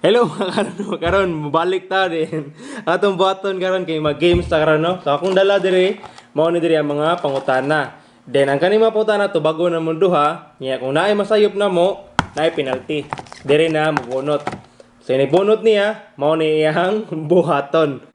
Hello mga karon, karon mobalik ta din. Atong buhaton karon kay mag-games ta karon, no. So akong dala diri, mao ni diri ang mga pangutana. Then ang kaning mga pangutana tubago na mo duha, nya kung naay masayop na mo, naay penalty. Diri na mobunot. So ini bunot niya, mao ni iyang buhaton.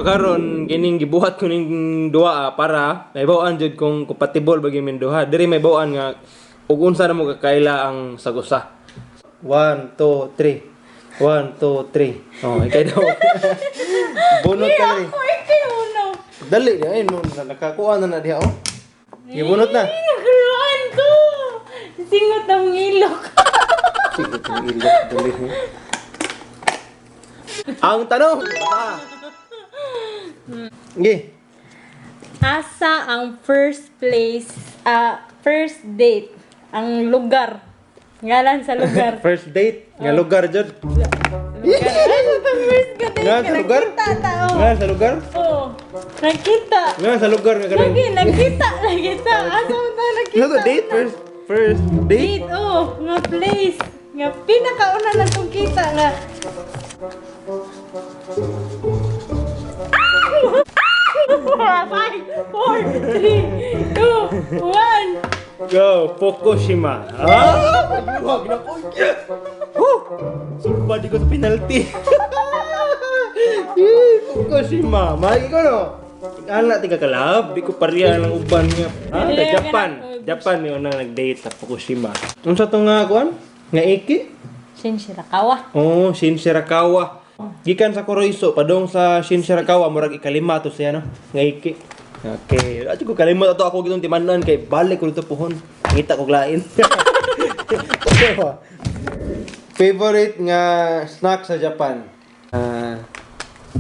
Karon kining gibuhat ko ning duha para may bawaan jud kung compatible ba gyud duha. Diri may bawaan nga ug unsa na mo kakaila ang sagusa. 1 2 3. 1 2 3. Oh, ikay daw. Bunot ka diri. Ako ikaw no. Dali di ay no, nakakuha na na diha oh. Gibunot na. Nagruan ko. Singot ang ilok. Sige, ilok dali. Ang tanong. Sige. Asa ang first place, first date, ang lugar? Ngalan sa lugar. First date nga lugar jud. Lugar. Asa tong first ka date? Nga sa lugar? Nagkita ta, oh. Nga sa lugar? Oo. Nagkita. Nga sa lugar nga kanang. Lagi, nagkita, nagkita. Asa mo ta nagkita? Ano date first first date? Date, oh. Nga place. Nga pinakauna na tong kita nga. Ah! 5, 4, 3, 2, 1. Go, Fukushima. Ah! Wag na ko. Woo! Sulpa di ko sa penalty. Eh, Fukushima. Magi ko no. Ana tiga kalab, di ko pareha ng uban nga. Ah, Dili, ta Japan. ganun. Japan ni unang nag-date sa Fukushima. Unsa to nga kuan? Nga iki? Shin Shirakawa. Oh, Shin Shirakawa. Gikan sa Kuroiso padung sa Shin Shirakawa murag ikalima to siya no. Nga iki. Okay, ato ko kalimot ato ako gitong timanan kay balik ko dito puhon. Ngita ko lain. Favorite nga snack sa Japan? Ah,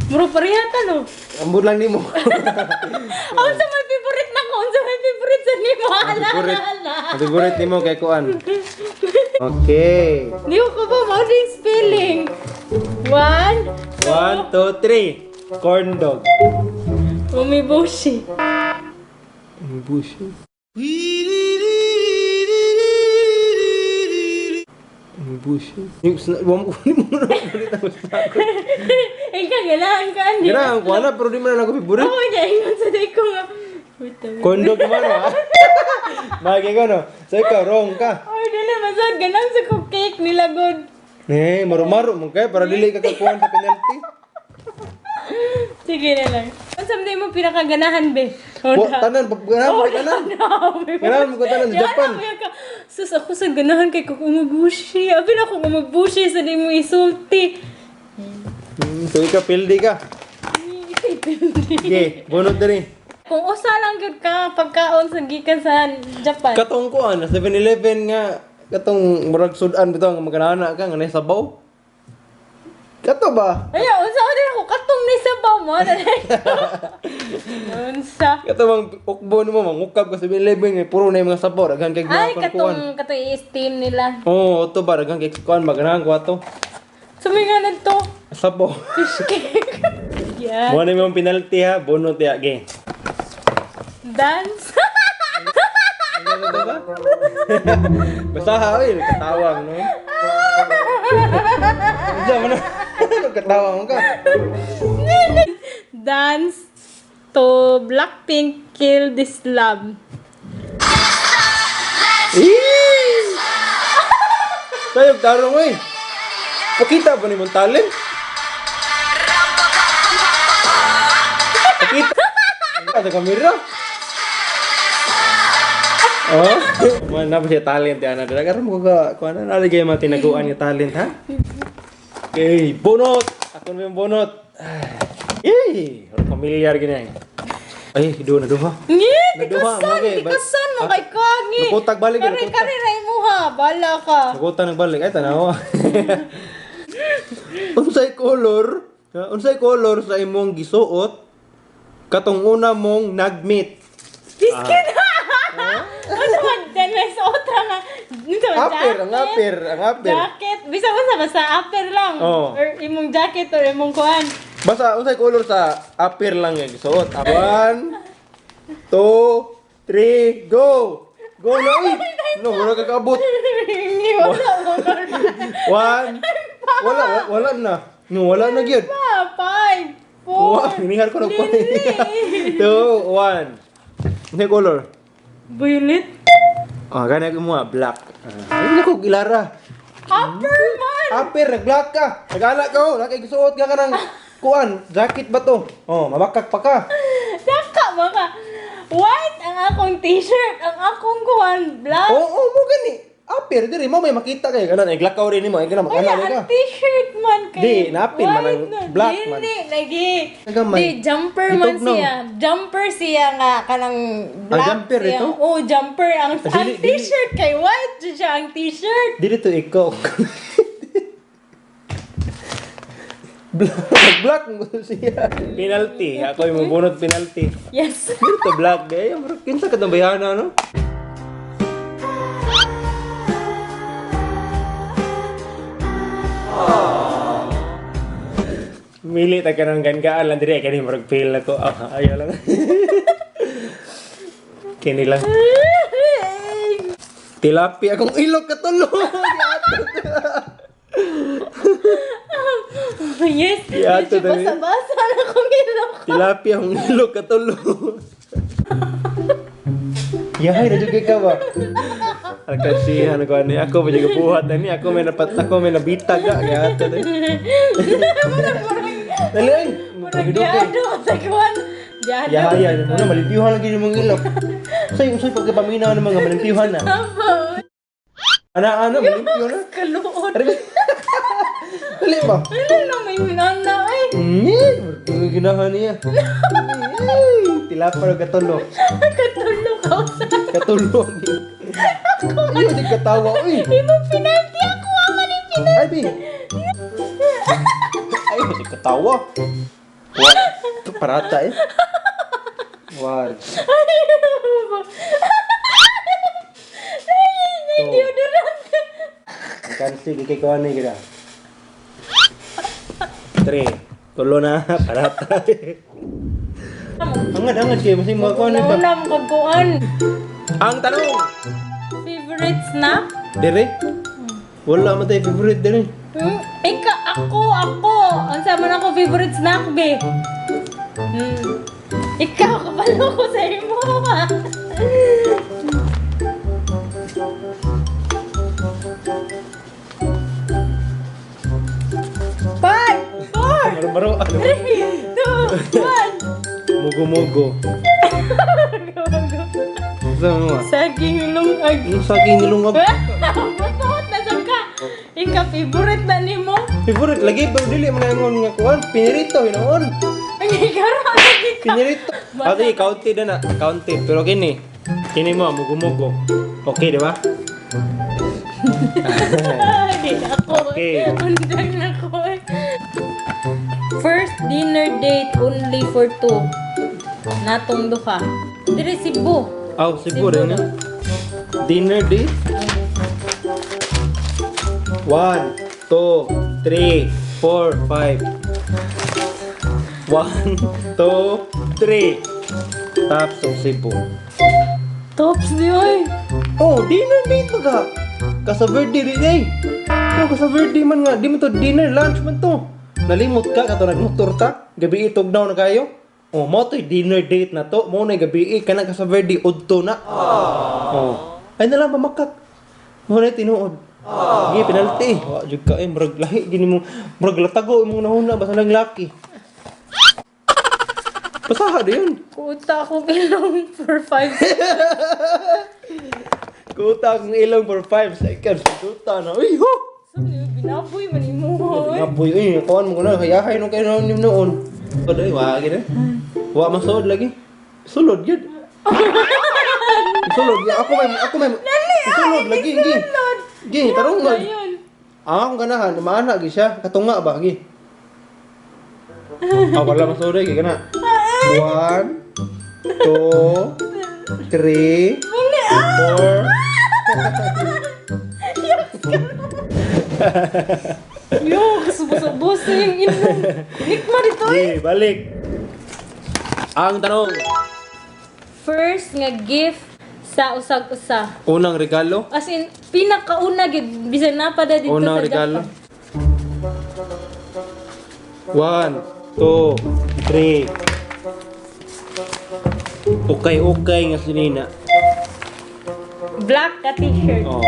Muro pareha ta no. ambot lang nimo. Unsa may favorite na ko? Unsa may favorite sa nimo? Ala, Favorite. ala. Ang favorite nimo kay kuan. Okay. Di ko pa mao din spelling. One, two, 1 2 3. Corn dog. Umibushi. Bushi. Bushi. Yung wa mo kunin mo na favorite ang snack. Ikaw ganahan ka ani. Ganahan ko ana pero di man na ako favorite. Oo, niya ingon sa day ko nga. Wait a minute. Corn dog man ha. Magi ko no. So ikaw wrong ka. Ay, dili masad ganahan sa ko cake nila god. Eh, maru-maru mo kay para dili ka kakuan sa penalty. Sige na lang. Unsa man mo pinakaganahan be? Wa tanan ganahan mo tanan. Ganahan mo ko tanan sa Japan. Sus, ako sa ganahan kay kung umubushi. Abi na kung umubushi sa di mo isulti. So ikaw pildi ka. Okay, bunot diri. Kung usa lang gyud ka pagkaon sa gikan sa Japan. Katong kuan, 7-Eleven nga katong murag sudan bitaw nga maganana ka nga nay sabaw. Kato ba? Ay, unsa din ako katong ni sabaw mo. Unsa? Kato bang ukbo nimo mangukab ka sa 7-Eleven nga puro na yung mga sabaw daghan kay Ay, mga kuan. katong katong i-steam nila. Oo, oh, to ba daghan kay kuan maganahan ko ato. Suminga na to. Sabaw. Fish cake. Yeah. Mo na yung penalty ha, bunot ya ge. Dance. Ano ba? Basta ha, oy, katawang no. Diyan mo na. Katawang ka. Dance to Blackpink Kill This Love. Eee! Tayo, tarong oy. Pakita ba ni mong talent? Pakita. Sa kamera. Oh, man na ba siya talent yan? Dala karon mo ka kuan na naligay mga tinaguan nga talent ha. Okay, bunot. Ako na yung bunot. Eh, familiar gini. Ay, do na duha. Ngi, Naduha, tikasan, okay, tikasan mo kay kangi. Nakutag balik, Kare, nakutag. kare ra imuha, bala ka. Nakuta nagbalik ay tanawa. Unsay color? Ha? Unsay color sa imong gisuot katong una mong nagmeet? Biscuit. Unsa man dyan sa otra nga. Unsa man, Upper, ang jacket? upper, ang upper. Jacket. Bisa unsa basta upper lang. Oo. Or imong jacket or imong kuan. Basta unsay color sa upper lang nga gisuot? 1 2 3, go! Go na, uy! No, wala ka kaabot. Wala mo karon. 1. Wala, wala na. No, wala na gyud. Pa, 5, 4. Wa, hinihar ko na po. 2, 1. Ano color? Violet. Ah, gana ko mo black. Ah, ay nako gilara. Upper man. Aper, nag-black ka. Nag-ana ka oh, nakay gisuot ka kanang kuan, jacket ba to? Oh, mabakak pa ka. Daka mga. White ang akong t-shirt, ang akong kuan black. Oo, oh, mo gani. Aper diri mo may makita kay kanan ay glakaw rin nimo, ay kana Wala, makana ka. ang t-shirt man kay Di, napil man ang white na. black man. Dili, lagi. Nagamay. Di, jumper man Itog no. siya. Jumper siya nga, kanang black jumper siya. ito? Oo, jumper. Ang, Ah, ang dili, dili. t-shirt kay white jud siya ang t-shirt. Dili to ikaw. Black, black mo siya. Penalty. Ako yung mabunot penalty. Yes. Dili to black day. Bro, kinsa ka tong bayana no? Mili ta ka ng ganggaan lang diri kani murag fail na ko. Ah, ayaw lang. Kini lang. Tilapia akong ilok katulo. Yes. Yato Medyo dali. basa-basa na akong ilok. Tilapia akong ilok katulo. Yahay na jud kay ka ba? Alkasihan ko ani ako pa jud buhat ani ako may napat ako may nabitag ga gato dali. Dali ay. Murag diado sa kuan. Diado. Yahay ay mo na malimpyuhan lagi imong ilok. Say usay pagkapaminaw ng mga malimpyuhan na. Aba. Ana ana malimpyo na. Kaluot. Dali ba? Ano na may minana ay. Ginahan niya. Tilapia katulo. Katulog ako sa Katulo. Ay, di katawa uy. Imong penalty ako ama ni penalty. Ay, bi. Ay, di katawa. Wa, ito parata eh. One, Ay, two. deodorant. Kansi, kikay ko ano kita. 3. Tulo na, parata. Angad, angad kayo. Masing mga kuhan pa. Naunam kag kuan. Ang tanong! Favorite snack? Dire? Wala man tayo favorite dire. Hmm? Ika, ako, ako. Ang sama na ako favorite snack, be. Hmm. Ikaw, kabalo ko sa imo, ha. 5, 4, Maro-maro. Ano? 3, 2, 1. Mugo-mugo. Sa mga. Saging lungag. Yung saging nilungag. Butot na sa ka. Ika, favorite na nimo. Favorite lagi pero dili man ingon nga kuan. Pinirito hinoon. Ang igara, lagi ka. Pinirito. Okay, counted na na. Counted. Pero kini. Kini mo, mugo-mugo. Okay, di ba? Ay, ako. Okay. Undang na ko eh. First dinner date only for two. Natong duha. Dire Cebu. Aw, Cebu rin. Eh. Dinner date? 1, 2, 3, 4, 5. 1, 2, 3. Tops of Cebu. Tops di oy. Oh, dinner date ba ka? Casa Verde rin eh. Oh, Casa Verde man nga. Di mo to dinner, lunch man to. Nalimot ka, kato nagmotor ta. Gabi itog daw na kayo. Oh, mo to dinner date na to. Mo na gabi eh. Kanang Casa Verde, udto na. Oh. Ay na lang, pamakak. Mo na tinuod. Sige, penalty. Wa jud ka eh, murag lahi gini mo. Murag latago imong nahuna basta lang laki. Basaha di yun. Kuta akong ilong for 5 seconds. Kuta akong ilong for 5 seconds. Kuta na. Uy, ho! So, binaboy man imo oy. Ngapoy, uy, kuan mo na, hayahay nung kayo noon noon. Oday, wa gid eh. Wa masulod lagi. Sulod gyud. Sulod, ako may sulod lagi, gi. Gi, tarong nga. Ayun. Ang akong ganahan, maana gi siya, katunga ba gi. Ah, wala masulod gi kana. 1 2 3 4. Yo, kasubos-ubos na yung ilong. Nikma dito eh. Gi, balik. Ang tanong. First nga gift sa usag usa. Unang regalo? As in, pinakauna gid bisan na pa da dito Unang sa regalo. Japan. One, two, three. Okay, nga sinina. Black ka t-shirt. Oh.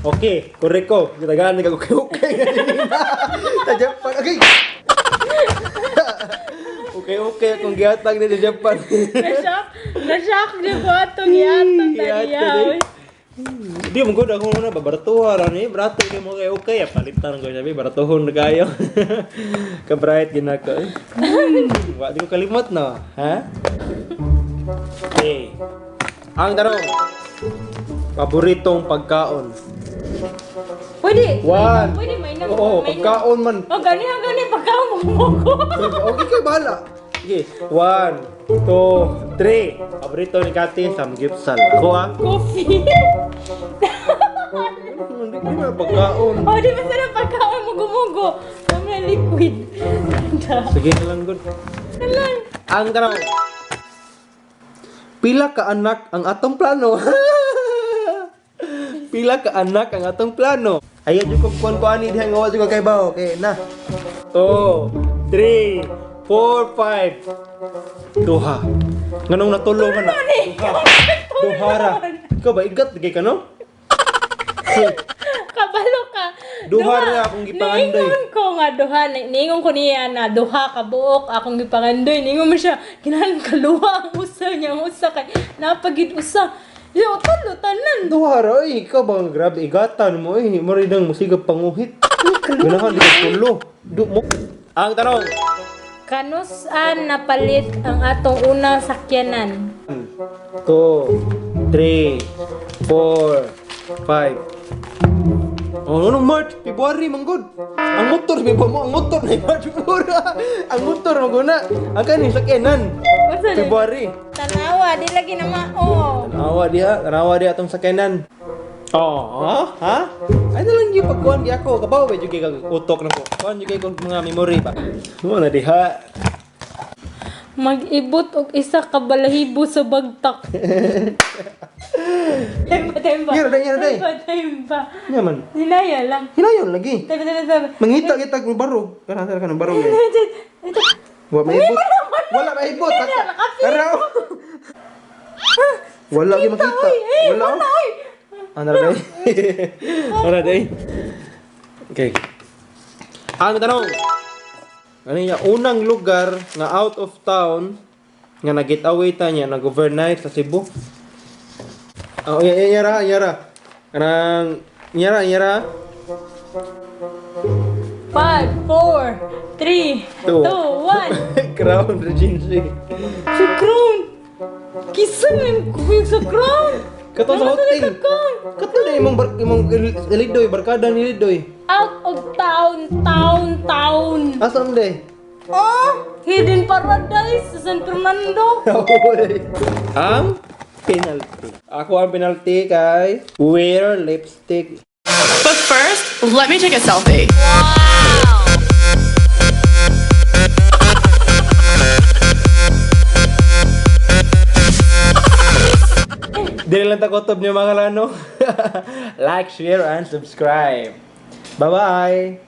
Okay, correct ko. Gitagaan na okay nga sinina. Sa Japan. Okay. Okay, akong gihatag ni sa Japan. Na-shock, na-shock di ko atong gihatag Gihatag, taniya. eh. Di mo gud ako una babaratuha ra ni, barato di mo kay okay, palitan ko sabi baratuhon na kayo. Ka-bright ginako. Eh. Wa di ko kalimot no, ha? Okay. Ang tanong. Paboritong pagkaon. Pwede. One. Pwede mainam. Oo, mainam. pagkaon man. Oh, gani ha, gani pagkaon mo mo ko. Okay kay bahala. Sige. One, two, three. Paborito ni Kati, samgyupsal. Ako ah. Coffee. Hindi mo na pagkaon. Oh, di ba sana pagkaon mo gumugo? Kami liquid. Sige na lang, good. Alam. Ang tanong. Pila ka anak ang atong plano? Pila ka anak ang atong plano? Ayaw jud ko kuan ko ani diha nga wa jud ko kay bawo. Okay, na. 2 3 4 5. Duha. Nganong natulo man na? Duha. Duha ra. Ikaw ba igat gay ka no? Kabalo ka. Duha ra akong gipangandoy. Niingon ko nga duha. Niingon ko niya na duha ka buok akong gipangandoy. Niingon mo siya, kinahanglan kaluwa ang usa niya ang usa kay napagid usa. Yo, tulo tanan. Duha ra oy, ikaw ba ang grabe igatan mo eh. Mura nang musigab panguhit. Ganahan di ka tulo. Du mo. Ang tanong. Kanus-an napalit ang atong unang sakyanan? 2, 3, 4, 5. Oh, anong March? February, manggod. Ang motor, di ba mo? Ang motor na March, February. Ang motor, maguna. Ang kaning sakyanan. Unsa ni? February. Tanawa, di lagi na mao. Tanawa diha atong sakyanan. Oh, ha? Ha? Ay na lang yung pagkuhan di ako. Kabaw ba yung kay utok na ko. Kuhan yung kay mga memory ba. Mo na diha. Mag-ibot og isa ka balahibo sa bagtak. Temba, temba. Yara, day, yara, day. Temba, temba. Nya man. Hinaya lang. Hinayon lagi. Temba, temba, temba. Mangita kita kung baro. Kana kana kana baro. eh. Ito. Wa maibot. Wala maibot. Tara. Wala gyud makita. Uy, eh, Wala. wala, uy. Ah, nara day. Nara day. Okay. Ang tanong. Ano niya unang lugar nga out of town nga nag-get away ta niya nag overnight sa Cebu? Oh, iya iya ra, iya ra. Kanang iya ra, iya ra. 5, 4, 3, Two. 2, 1. Crown Regency. Sa crown. Kisa man ko sa crown. Kato sa Naman hotel. sa crown. Kato na imong bar imong Lidoy, barkada ni Lidoy. Out of town, town, town. Asa man day? Oh, Hidden Paradise sa San Fernando. Ang penalty. Ako ang penalty kay wear lipstick. But first, let me take a selfie. Dili lang takotob niyo mga kalano. Like, share, and subscribe. Bye-bye!